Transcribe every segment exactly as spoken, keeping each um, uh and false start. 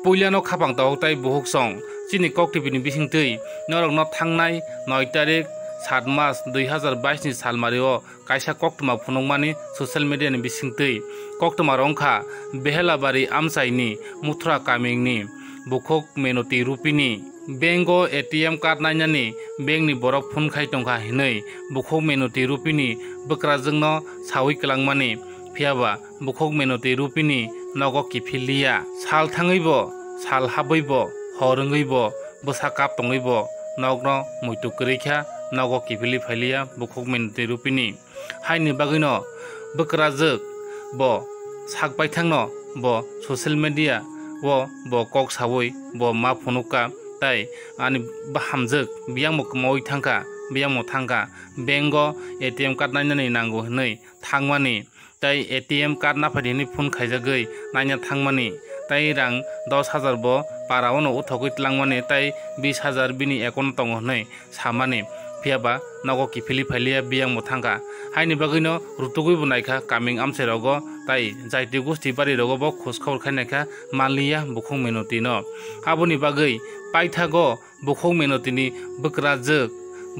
Puilano khapang tabuk tai bukhuk song chini Kok T V ni bisingtwi norokno thangnai noi tarik sat mas dui hazar bais ni salmario kaisa koktwma phunukmani social media ni bisingtwi. Koktwma rok wngkha Behelabari amchaini Muthra kamingni bukhuk Menoti Rupini. Bank o A T M card nainani bank ni borok phone khai tongkha hinwi bukhuk Menoti Rupini bwkrajwkno sawi kwlangmani, phiyaba bukhuk Menoti Rupini nogo kiphilliya. Sal thangwibo, sal habwibo, hor wngwibo, bwsa kap tongwibo nokno muitu kwrwi kha, nogo kiphilwi phailiya bukhuk Menoti Rupini. Haini bagwino bwkrajwk bo sak baithangno bo social media o bo kok sawi bo ma phunukha, tai ani bahamjwk biyangbo kwmawi thangkha, biyangbo thangkha, bank o A T M card nainani nango hinwi thangmani, tai A T M card naphadi hinwi phone khaijagwi naina thangmani, tai rang dos hajar bo para ono uthogwi tlangmani, tai bis hajar bini account tongo hinwi samani, phiyaba nogo kiphilwi phailiya biyangbo thangkha. Haini bagwino rutugwibo naikha kaming amchairogo, tai jaiti gusti barirogo bo khoj khobor khai naikha manliya bukhuk Menotino. Aboni bagwi paithago bukhuk Menotini bwkrajwk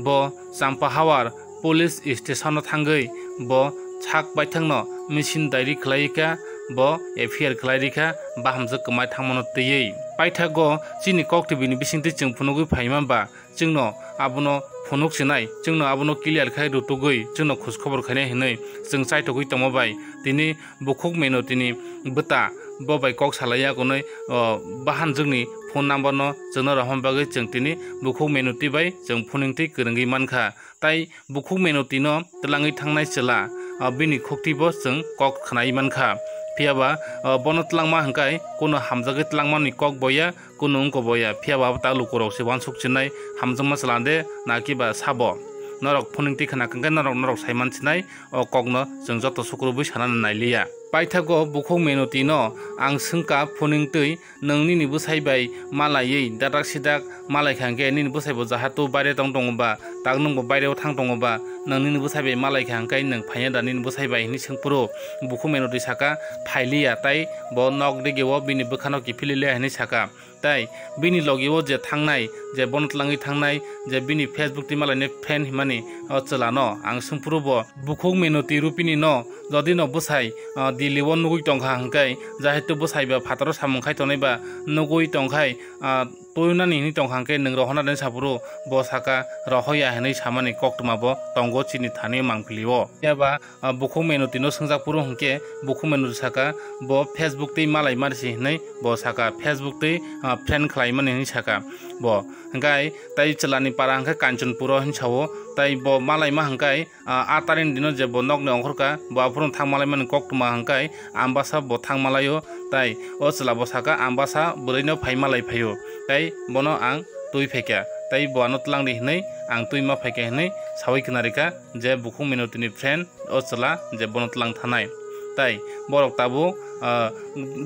bo Champahawar police station o thangwi bo sak baithangno machine diary khwlai kha, bo F I R khwlai rikha, bahamjwk kwmai thangmano twiwi. Paithago chini Kok T V ni bisingtwi chwng phunugwi phaima ba, chwngno abono phunuk sinai, chwngno abono clear khai rutugwi chwngno khoj khobor khainai hinwi chwng chaithogwi tongma bai tini bukhuk Menotini bwta bo bai kok salai yakunwi, o, bahanjwkni phone number no chwngno rohorna bagwi chwng tini bukhuk Menoti bai chwng phuning twi kwrwngwi mankha. Tai bukhuk Menotino twlangwi thangnai chwla, o, bini khuktwibo chwng kok khwnai mankha. Phiyaba, o, bono twlangma hwnkhe kuno hamjagwi twlangmani kok boya, kuno wngkha boya, phiyaba abo ta lukurok se uansuk sinai, hamjakma chwla de, na kiba sabo. Norok phuning twi khna hwnkhe norok, norok sai man sinai, o kokno chwng joto sukrubwi sanani nailiya. Paithago bukhuk Menotino ang swngkha phuning twi, nwng nini bwsai bai malaiwi dadak sidak malai kha hwnkhe nini bwsai bo jahatu baire tong tongo ba, tak nwng bo baire o thang tongo ba, nwng nini bwsai bai malai kha hwnkhe nwng phaiya da nini bwsai bai hinwi swngphuru bukhuk Menoti saka, phailiya tai bo nok digi o bini bwkhano kiphilwi liya hinwi saka. Tai bini logi o je thangnai, je bono twlangwi thangnai, je bini Facebook twi malainai friend himani o chwlano ang swngphuru bo bukhuk Menoti Rupini no jodi no bwsai, ah, Delhi o nugwi tongkha hwnkhe, jehetu bwsai ba phataro samung khai tongnai ba nugwi tongkhai, ah, tuinani hinwi tongkha hwnkhe nwng rohorna de saphuru bo saka rohoya hinwi samani koktwma bo tongo chini thani mangpili o. Phiya ba ah, bukhuk Menoti no swngjak phuru hwnkhe bukhuk Menoti saka bo Facebook twi malai mani se hinwi bo saka Facebook twi, ah, friend khlai mani hinwi saka bo. Hwnkhe tai chwla ni para hwnkhe Kanchanpur o hinwi sao tai bo malai ma hwnkhe, ah, a tarik ni dino je bo nok ni ongkhor kha bo aphuru thang malai mani koktwma hwnkhe Ambasa bo thang malai o tai o chwla bo saka Ambasa bwrwi no phai malai phai o tai bono ang twi phaikha tai bo ano twlang di hinwi ang twi ma phaikha hinwi sawi khna rikha. Je bukhuk Menoti ni friend o chwla je bono twlang thanai. Tai borok tabuk, ah,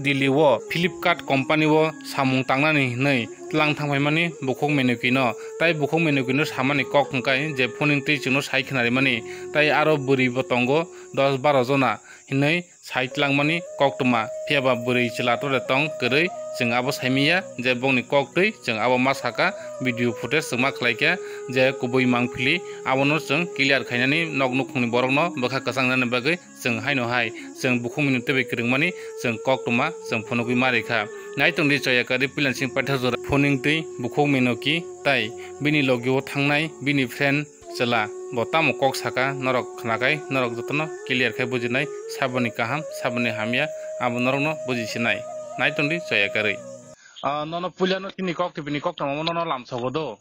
Delhi o Flipkart company o samung tangnani hinwi twlang thangphaimani bukhuk Menoti no. Tai bukhuk Menoti no samani kok hwnkhe je phuning twi chwngno sai khna rimani. Tai aro bwrwi bo tongo dos baro jona hinwi sai twlangmani koktwma, phiyaba bwrwi chwla tore tong kwrwi, chwng abo saimiya je bongni koktwi, chwng abo ma saka, video footage chwng ma khlaikha je kubui mangpili, abono chwng clear khainani nok nukhungni borokno bwkha kwchangnani bagwi chwng haino hai chwng bukhuk Menoti bai kwrwngmani chwng koktwma chwng phunugwi ma rikha. Naitung di choya kari puilansing paithak jora phuning twi bukhuk Menoti tai bini logi o thangnai bini friend chwla, bo tamo kok saka, norok khnakai, norok jotono clear khe bujinai, saboni kaham, saboni hamya, abo norokno bujisinai. Naitung di choya karwi. Ah, nono puilano chini kok twi bini kok tongmo nono lamsogo do.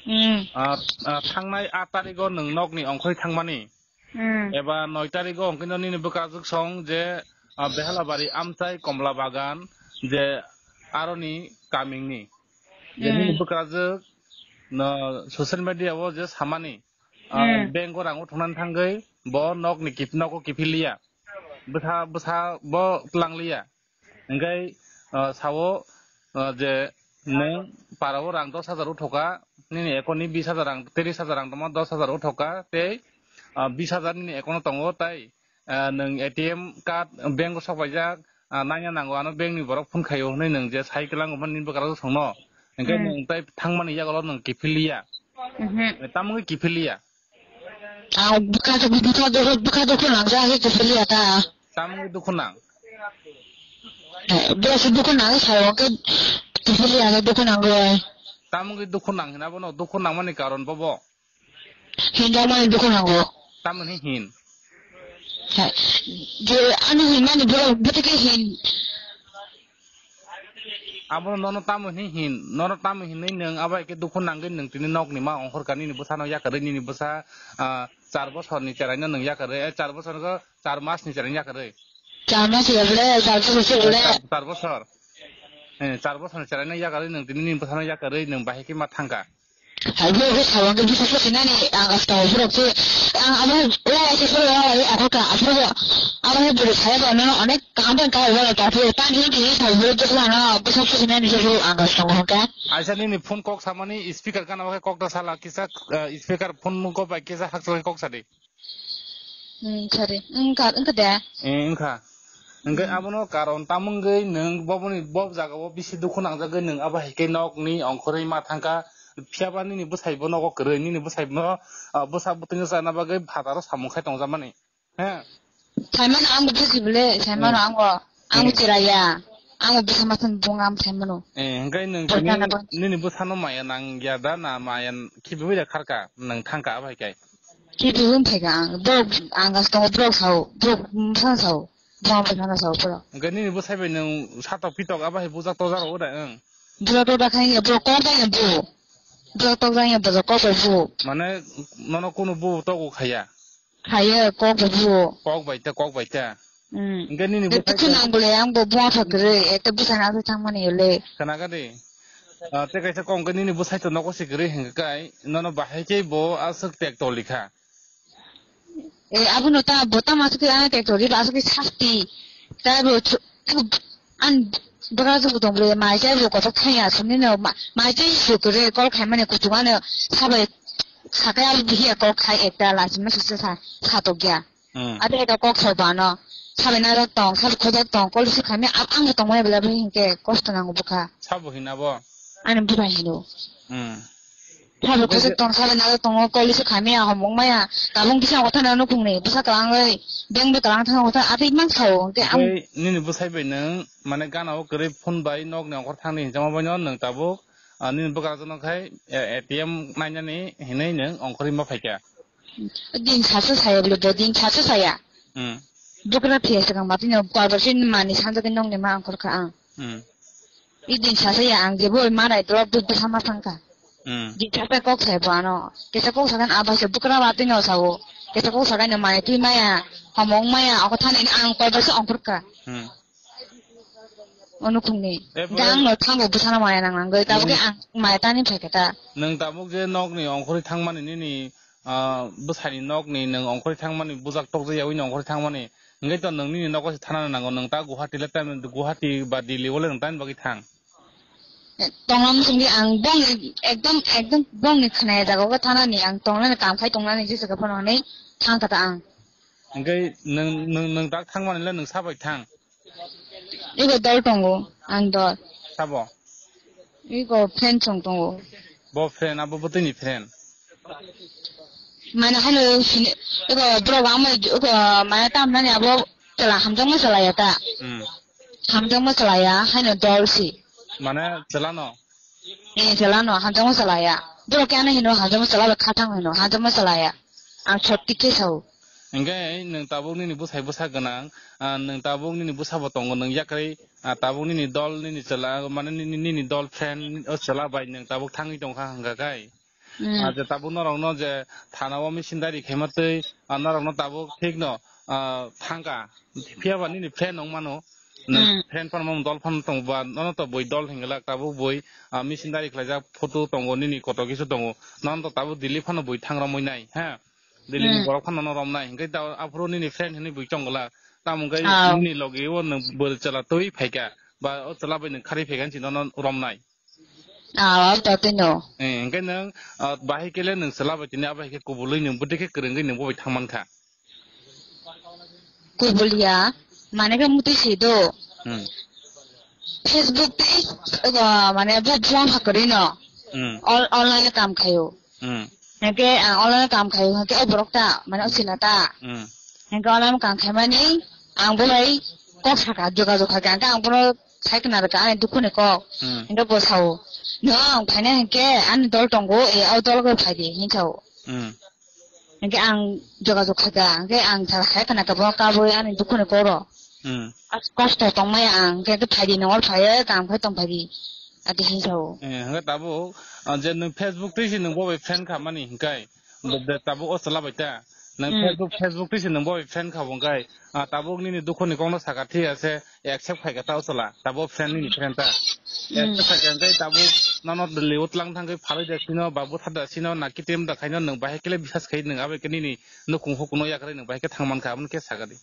Hmm. Ah, ah, thangnai aat tarigo nwng nokni ongkhorwi thangmani. Hmm. Eba noi tarigo hwnkhe no nini bwkajwk song je, ah, Behalabari amchai Komla Bagan je aroni kamingni. Je nini Hmm. bwkajwk no social media o je samani. Ah, Hmm. bank o rang uthungnani thangwi bo nok ni kip-, nogo kiphilliya. Bwsa, bwsa bo tlangliya. Hwnkhe, ah, sao, ah, je nwng para o rang dos hajar uthoka, nini account ni bis hajar rang, tris hajar rang tongma, dos hajar uthoka, tei, ah, bis hajar nini account o tongo, tai, ah, nwng A T M card bank o sok paijak, ah, nangya nango, ano bengni borok phone khaio hwnwi nwng je sai kwlango hwnwi nini bwkha rok songno. Hinkhe Hmm. nwng tai thangmani yagulo nwng kiphilliya. Mhm. Tamungwi kiphilliya. Ang bwkha, bwkha, bwkha dukhu nang jak khe kiphilliya ta. Tamungwi dukhu nang? Eh, bwkha dukhu nang sao khe kiphilliya khe dukhu nang rw. Tamungwi dukhu nang hina bono dukhu nangmani karon bobo? Hinjakmani dukhu nango. Tamoni hin? Hai, je ani hinmani borok bwtwi khe hin. Abono nono tamo hin hin, nono tamo hinwi nwng abo hai khe dukhu nangwi nwng tini nokni ma ongkhorkha nini bwsano yakarwi nini bwsa, ah, char bosorni cheraino nwng yakarwi, eh, char bosor khe char masni cheraino yakarwi. Char mas ya bole, char bosor se bole. Char, char bosor. Eh, char bosorni cheraino yakarwi nwng tini nini bwsano yakarwi nwng bahai khe ma thangkha. Hai, bo, bo, sabo, bo, bisa, bisa, nani, ang, ang, sabo, borok, se, ang, abo, o, se, se, o, o, ako, ka, abo, abo, abo, bwrwi, saya, ba, nono, onek, kaham, ka, ka, ka, ka, ta, ni, ni, sabo, bo, bisa, no, bisa, bisa, nani, se, se, ang, sabo, ka. Aisa, nini phone kok samani speaker kana, oke, kok da sala, kisa, eh, speaker phone ko bai, kisa, hak, kok sadi. Hmm, sorry. Hmm, ka, wngkha de. Eh, wngkha. Hingke Hmm. abono karon tamo wngwi nwng boboni bob jagao bisi dukhu nangjagwi nwng abo hai khe nokni ongkhorwi ma thangkha. Phiyaba nini bwsaibo nogo kwrwi, nini bwsaibo, ah, bwsa bwtwino chana bagwi phataro samung khai tongjakmani. He? Saimano ang bo buji bole, saimano Hmm. ang bo, ang bo Hmm. chiraya. Ang bo bwsa ma thang bung ang saimano. Eh, hingke nwng Bo tini chana bo. nini bwsano maya nangya da na maya khibiwi da kharka nwng thangka abo hai khe? Khibiwi wng phaikha ang. Borok ang gas tongo, borok sao, borok bwsano sao. Borok bwsano sao borok. Hwnkhe nini bwsai bai nwng satok pitok abo hai bujak tojak rw da wng? Bujak tojak khai borok kok bai bo. Bujak tojak ya borok kok bai bo. Mane nono kunu bo togo khaya? Khaya kok bai bo. Kok bai ta, kok bai ta. Hmm. Hwnkhe nini bwsai Dukhu bai nang bole ang bo buma phakrwi, ekta bwsano aswk thangmani le. Khna kha di. Ah, tei kaisa kok hwnkhe nini bwsai to nogo se kwrwi hwnkhe kai nono bahai khe bo aswk tek toli kha. Eh, abono ta bo tamo aswk khe ano tek toli ba aswk khe sasti. Ta bo chu-, an bwkha chu tong le mai chai bo kothok thang ya sumni no ma-, mai chai su kre kol khai mane kutung ano sabai sakai al bihi kol khai ekta la sumna sisa sa, sa to gya. Hmm. Ade ekta kok sa bano sabai na rok tong, sabai khojak tong, kol su khai me ab ang tong mai bela bhi ke kosto nango bwkha. Sabo hina bo? Ani bwkha hino. Hmm. Sabo Oke, khosok tong, sabo nago tongo, kol isu khamya, homong maya, tabung bisa kotha na nukhungni, bwsa kwlangwi, beng bw kwlang thang kotha, atwi mang sao, hwnkhe ang. Oke, nini bwsai bai nwng, mane gana o kwrwi phone bai nokni ongkhor thangni hinjama bai no nwng tabuk, ah, nini bwkra jono khai, eh, A T M nainani hinwi nwng ongkhorwi ma phaikha. Din sasu saya bole, bo din sasu saya. Hmm. Bwkra phiya swkang matwi no, koi bar sin mani sanjagwi nokni ma ongkhor kha ang. Hmm. I din sasu ya ang jebo oi manai drop duk bwsa ma thangkha. Hmm. Di thapa kok sai bo ano. Kesa kok sakan abai se bwkra ba tino sawo. Kesa kok sakan no mane twi maya, homong maya, ako thani ang koi bai se ongkhor kha. Hmm. Ono khungni. E, bwrwi- Dang no thango bwsano maya nang nang goi. Tabuk Hmm. ang maya tani phai khe ta. Nwng tabuk je nokni ongkhorwi thangmani nini, ah, bwsani nokni nwng ongkhorwi thangmani bujak tokjak yawi nwng ongkhorwi thangmani. Hingke to nwng nini nogo se thana nango. Nwng ta Guwahati le tam, Guwahati ba Delhi o le nwng tamni bagwi thang. Tonglam sungdi ang bongni ekdom, ekdom bongni khwnaya jaga o thanani ang tongnani kam khai tongnani jesa khe phano hwnwi thang kha ta ang. Hingke nwng, nwng, nwng dak thangmani le nwng sabai thang. Ego dol tongo, ang dol. Sabo? Ego friend song tongo. Bo friend, abo bwtwini friend? Mane hano sini, ego borok amo, ego mane tamnani abo chwla hamjakma chwla ya ta. Hmm. Hamjakma chwla ya, haino dol si. Mane chwla no? Eh, chwla no, hamjakma chwla ya. Borok khe ano hino hamjakma chwla bai khathang hino, hamjakma chwla ya. Ang sotti khe sao. Hingke nwng tabuk nini bwsai bwsa gwnang, ah, nwng tabuk nini bwsa bo tongo, nwng yakrwi, ah, tabuk nini dol, nini chwla, mane nini, nini dol friend, o chwla bai nwng tabuk thangwi tongkha hwnkha khai. Hmm. Ah, je tabuk norokno je thana o misindari khaima twi, ah, norokno tabuk thik no, ah, thangkha. Phiya ba nini friend wng mano. Nwng Hmm. friend phano dol phano tongo ba, nono to bui dol hinglak tabuk bui, ah, misindari khlaijak photo tongo, nini koto kisu tongo. Nono to tabuk Delhi phano bui thang romwi nai, ha? Delhi ni Hmm. borok phano no romnai. Hingke ta aphuru nini friend hinwi bui chonglak. Tamo hingke Ah. nini logi o nwng bwrwi chwla twi phaikha. Ba o chwla bai nwng kharwi phaikha hinwi nono romnai. Ah, to twi no. Eh, hingke nwng, ah, bahai kele nwng chwla bai tini abo hai khe kubului nwng bwtwi khe kwrwngwi nwng bo bai thang mankha. Kubul ya, mane khe mutui si do. Hmm. Facebook tei, uh, mane bo buang ha kwrwi no. Hmm. All, online kam khayo. Hmm. Hingke ang online kam khayo, hingke o borok ta, mane o chila ta. Hmm. Hingke online kam khaimani ang bo bai kok saka, jogajog khaikha, hingke ang bono sai khna rwkha ani dukhu ni kok. Hmm. Hingke bo sao, "No, ang phaina hingke ani dol tongo, e, o dol bai phaidi," hin sao. Hmm. Hingke ang jogajog khaikha, hingke ang saka hai khna kha bo kabui ani dukhu ni koro. Hmm. As kosto tongmaya ang, hingke phaidi nongol phaiya, kam khai tong phaidi. Ati hin sao. Eh, hingke tabuk, ah, je nwng Facebook twi se nwng bo bai friend kha mani hingkai. Bo de tabuk o chwla bai ta. Nwng Hmm. Facebook, Facebook twi se nwng bo bai friend kha bo hingkai. Ah, tabuk nini dukhu ni kok no saka thik ase, accept khai kha ta o chwla. Tabuk friend nini friend ta. Hmm. Accept khai kha hingkai tabuk nono Delhi o tlang thang khe phalwi da sino, ba bwtha da sino, na kitim da khaino nwng bahai khe le bisas khai nwng abai khe nini nukhung hukuno yakarwi nwng bahai khe thang man kha, aboni khe saka di.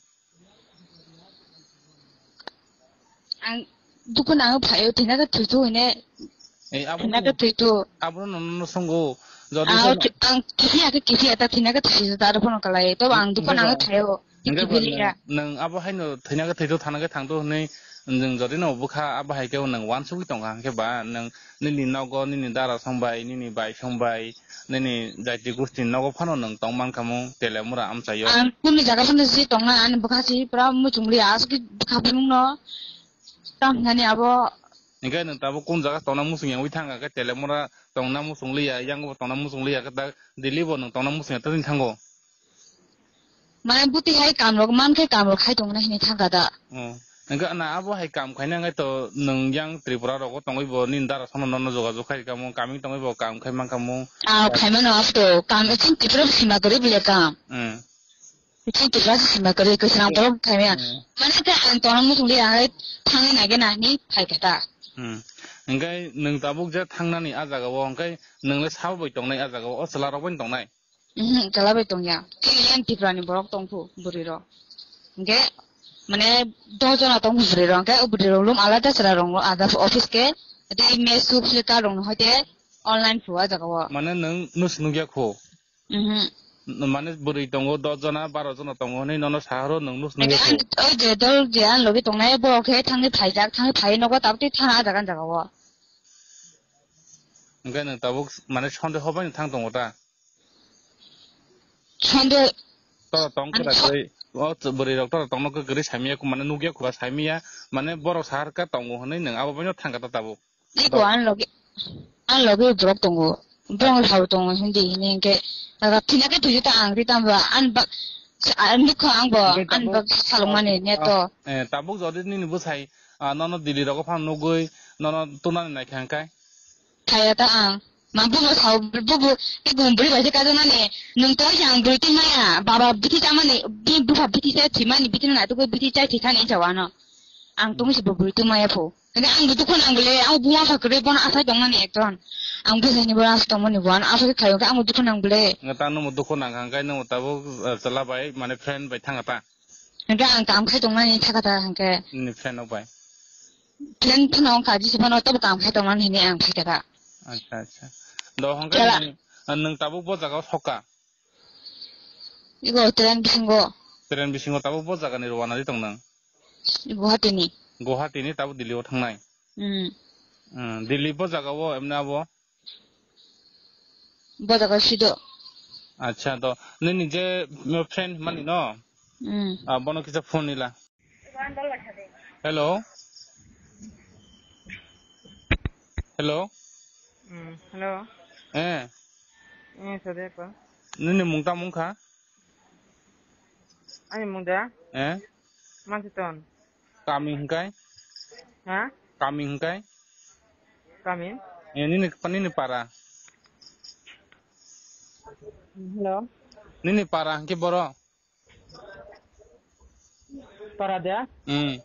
Ang dukhu nang phaio, thina khe thwitu hine. Ei, abo Thina no, khe thwitu. Abo no nono songo. Jodi Ang se thi-, ang kithi ake kithi ata thina khe thwitu ta aro phone kalai. To ang dukhu Hingke nang ba, phaio. Hingke ba Kithi nwng, liya. Nwng abo haino thina khe thwitu thana khe thangtu hwnwi nwng jodi no bwkha abo hai khe nwng wansugwi tongkha hingke ba nwng nini nogo nini dara song bai nini bai song bai nini jaiti gusti nogo phano nwng tong man kha mung Telemura amchaio. Ang kunu jaga phano si tongna ani bwkha si pura muchung liya aswk bwkha bumung no. Tam nani abo. Hingke nwng tabuk kun jaga tongna muchung yangwi thangkha khe Telemura tongna muchung liya, yango bo tongna muchung liya khe ta Delhi bo nwng tongna muchung ya tei thango. Mane buti hai kam rok man khe kam rok khai tongna hinwi thangkha da. Oh. Hingke na abo hai kam khaina hingke to nwng yang Tripura rogo tongwi bo nini dara sono nono jogajog khai kamo, kami tongwi bo kam khai man kamo. Ah, khai mano abo to kam chini Tripura sima kwrwi bile kam. Hmm. Chini Tripura sima kwrwi kwsang borok khai maya. Hmm. Mane khe ang tongna muchung liya hai thangwi nai gana hinwi phai kha ta. Hmm. Hingke nwng tabuk je thangnani a jaga o hingke nwng le sabo bai tongnai a jaga o, o chwla rok bai tongnai. Mhm, chwla bai tongya. Tei yang Tripura ni borok tongphu bwrwi rok. Hingke mane doh jona tongphu bwrwi rok. Hingke o bwrwi rok lum alada chwla rok ada office ke. Tei mesu flika rok no hoite online phu a jaga o. Mane nwng nus nugya kho. Mhm. Mane bwrwi tongo doh jona, baro jona tongo hinwi nono sahoro nwng nus Hingke nugya kho. Ang o je dol je ang logi tongnai borok khe thangwi phaijak, thangwi phaiwi nogo tabuk tei thana a jaga, jaga o. Hingke nwng tabuk mane sonde hobai no thang tongo ta? Sonde Toro tong Ani kwra so- kwrwi, o bwrwi rok toro tongno kwrwi saimanya, mane nukya khuba saimanya, mane borok sahar khe tongo hwnwi nwng abo bai no thangkha ta tabuk. Iko Dok. An logi, an logi borok tongo. Borok Ah. Hao tongo hindi hini hingke. Aga thina khe thuju ta ang ri tamba an bak, an nukha ang bo, Hingke an tabuk bak salong mani ne to. Eh, tabuk jodi nini bwsai, ah, nono Delhi rogo phano nugwi, nono tunani naikha hingkai. Thaya ta ang. Ma bubo sao, bubo, e gum bwrwi bai se kajaknani. Nwng to yang bwrwi twi maya. Baba bithi chamani, bi-, bupha bithi se thwimani, bithi no naitugwi bithi chai thwi thani jawano. Ang tong si bo bwrwi twi maya pho. Hingke ang bo dukhu nang bole, ang buma pha kwrwi bono asai tongnani ekjon. Ang bwsai ni bono asai tongmani bo, ano asai khe khayo khe ang bo dukhu nang bole. Nga ta nung bo dukhu nang kha, hingke nung bo tabuk, eh, chwla bai, mane friend bai thang ta. Hingke ang kam khai tongnani thaka ta hingke. Nini friend rok bai. Plan phano wngkha, jisi phano tobo kam khai tongmani hinwi ang phaikha da. Acha, acha. Do hwnkhe Kela. Nwng, nwng tabuk bo jaga o sokha? Igo train bisingo. Train bisingo tabuk bo jaga ni rwna di tong nwng? Guwahati ni. Guwahati ni tabuk Delhi o thangnai? Hmm. Hmm, Delhi bo jaga o emne abo? Bo jaga sido. Acha, to nini je friend mani no? Hmm. Ah, bono kisa phone nila. Hello? Hello? Hmm, hello. Eh. Eh, sade pa. Nini mung ta mung kha? Ani mung da? Eh? Mansi ton. Kami hingkai? Ha? Kami hingkai? Kami? Eh, nini, nini para? Hello? Nini para hingke boro? Para de? Hmm.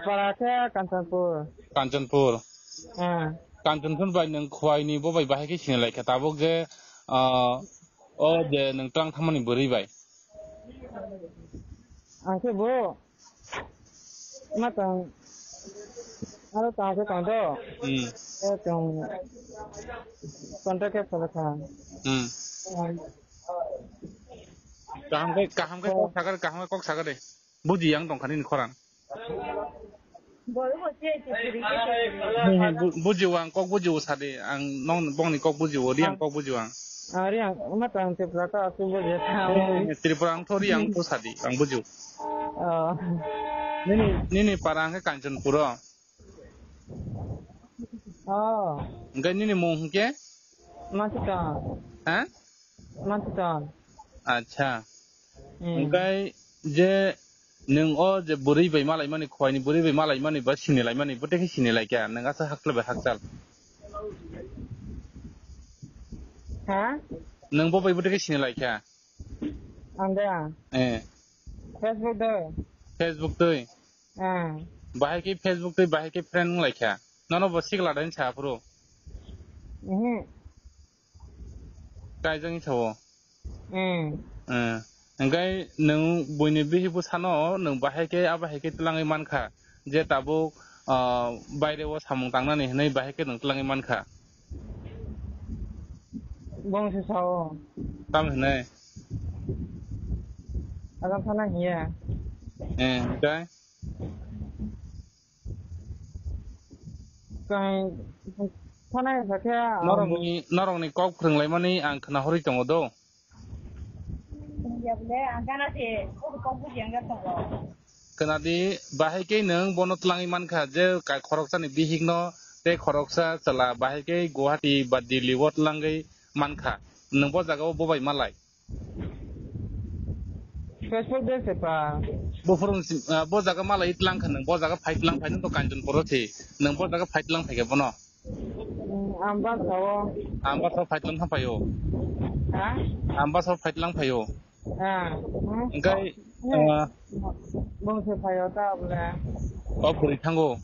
Para khe Kanchanpur. Kanchanpur. Hmm. Kanchanpur bai nwng Khowai ni bo bai bahai khe sini lai kha tabuk je, ah, o je nwng twlang thangmani bwrwi bai. Ang khe bo ma tong, aro tong khe tong do. Hmm. E tong contact khe phala kha. Hmm. Hmm. Kaham khe, kaham khe kok sakha de, kaham khe kok sakha de. Buji yang tong kha nini khorang. He, he, bu-, bujiwo ang, kok bujiwo sadi. Ang nong bongni kok bujiwo, Riang kok bujiwo ang. Ah, Riang, ma tang Tripura to aku bujiwo. He, he, Tripura ang to Riang to sadi, ang bujiwo. Oh. Nini, nini para ang khe Kanchanpur o. Oh. Hingke nini mung hingke? Mansutan. Ha? Mansutan. Acha. Hmm. Hingke je nwng o je bwrwi bai malaimani, khowai ni bwrwi bai malaimani ba sinilaimani, bo tei khe sinilaikha, nwng asa hakchal bai hakchal. Ha? Nwng bo bai bo tei khe sinilaikha. Ang da. Eh. Facebook doi. Facebook doi. Ah. Bahai khe Facebook twi bahai khe friend wng lai kha. Nono bo sikla dai sa phuru. Mhm. Kaijang sao. Hmm. Eh. Hingkai nwng buini bihik bwsano nwng bahai khe abo hai khe twlangwi man kha. Je tabuk, ah, baire o samung tangnani hinwi bahai khe nwng twlangwi man kha. Bongse sao. Tam hinwi. Agam sana hiya. Eh, hingkai? Kai, sana hiya khe, ah, norokni, norokni kok phrwnglaimani ang khna horwi tongo do. Hiya bole, ang gana se, kok, kok buji ang ga tongo. Khna di, bahai khe nwng bono twlangwi man kha, je ka-, khoroksani bihikno tei khoroksa chwla bahai khe Guwahati ba Delhi o twlangwi man kha. Nwng bo jaga o bo bai malai. Facebook de se pa. Bo phurung si, ah, bo jaga malai tlang kha nwng, bo jaga phai tlang phai nwng to Kanchanpur o si. Nwng bo jaga phai tlang phai khe bono. Hmm, Ambasa o. Ambasa o phai tlang phai o. Ha? Ambasa o phai tlang phai o. Ah, hmm. Hingkai, ah, bongse phai o ta bole. O bwrwi thango.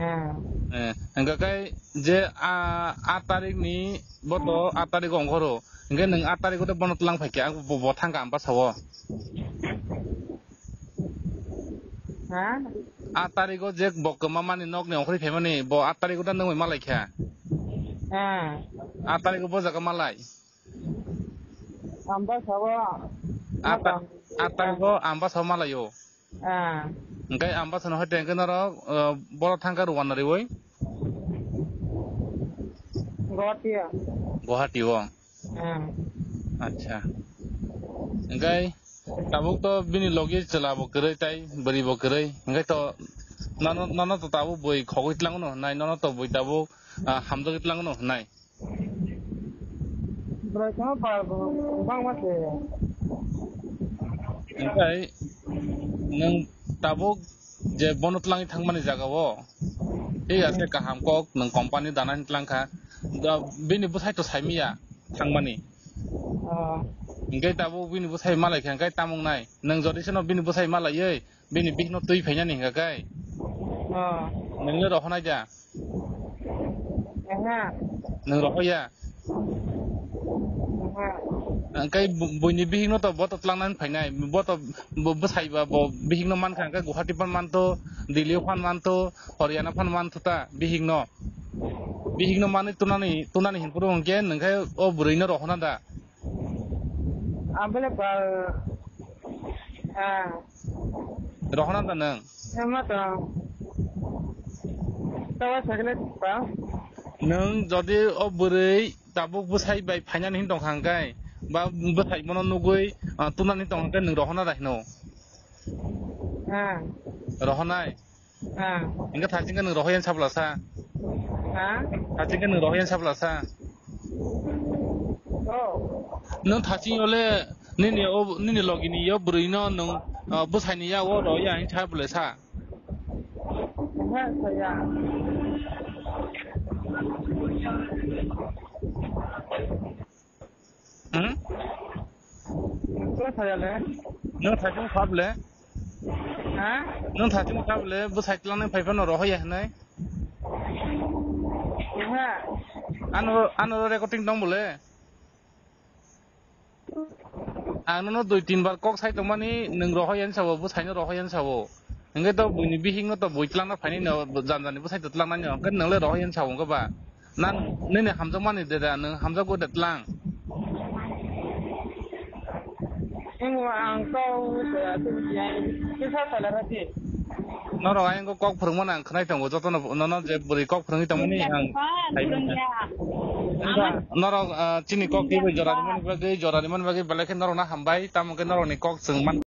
Ah. Eh, hingka kai je, ah, aat tarik ni bo to aat tarik o ongkhoro. Hingke nwng aat tarik o de bono tlang phai khe, ang bo, bo thang kha Ambasa o. Ha? Aat tarik o je bo kwma mani nok ni ongkhorwi phaimani, bo aat tarik o da nwng bai malai kha. Ha. Aat tarik o bo jaga malai. Ambasa o. Aat ta-, aat tarik o Ambasa o malai o. Ah. Hingke Ambasa no hoite hingke norok, eh, boro thangkha Rwanda riwi? Guwahati o. Guwahati o. Ah. Acha. Hingke tabuk to bini logi chwla bo kwrwi tai bwrwi bo kwrwi. Hingke to nono, nono to tabuk bui khogwi tlang no hwnai, nono to bui tabuk, ah, hamjagwi tlang no hwnai. Bwrwi tongma pal bo bangma se. Hingke nwng tabuk je bono twlangwi thangmani jaga o, thik ase, kaham kok nwng company dana hin twlang kha. Da bini bwsai to saimiya thangmani. Oh. Hingke tabuk bini bwsai malai kha, hingke tamo wngnai? Nwng jodi seno bini bwsai malaiwi, bini bihikno twi phainani hingka kai. Oh. Nwngno rohornai da? Aha. Nwng rohorya? Aha. Hingkai bu-, buini bihikno to bo to twlangnani phainai. Bo to bo bwsai ba bo bihikno mankha, hingka Guwahati phan manto, Delhi o phan manto, Haryana phan manto ta bihikno. Bihikno manwi tunani, tunani hinphuru hingke nwngkhai o bwrwino rohorna da? Abole pal. Ah. Rohorna da nwng? Ema to. Tawa sakle pa. Nwng jodi o bwrwi tabuk bwsai bai phainani hin tongkha hingkai, ba bwsai bono nugwi, ah, tunani tongkha hingkai nwng rohorna da hino? Ah. Rohornai? Ah. Hingke thachingke nwng rohoyan sabla sa? Ha? Thachingke nwng rohoyan sabla sa? Oh. Nwng thaching ole nini o, nini logini yo bwrwino nwng, ah, bwsaini yago rohoya hing sa bole sa? Ha, saya. Hmm? Kula thaya le? Nwng thachung kha bole? Ha? Nwng thachung kha bole, bwsai twlangnai phai phano rohoya hinwi? Ha. Ano, ano recording tong bole? Ang nono dui tin bar kok sai tongmani, nwng rohoya hinwi sabo, bwsaino rohoya hinwi sabo. Hingke to buini bihikno to bui twlangna phainai no, jani jani bwsai to twlangnai no, hingke nwng le rohoya hinwi sabo wngkha ba? Nang nini hamjakmani de da, nwng hamjakgo de tlang. Nwng ang kok saya tu ya, kisa salara di. Norok ayang kok phwrwngmani ang khwnai tongo, jotono nono je bwrwi kok phwrwngwi tongmani ang phwrwngya. Wngkha norok, ah, chini kok twiwi jora rimani bagwi, jora rimani bagwi belai khe norokno hambai, tamo khe norokni kok chwng man.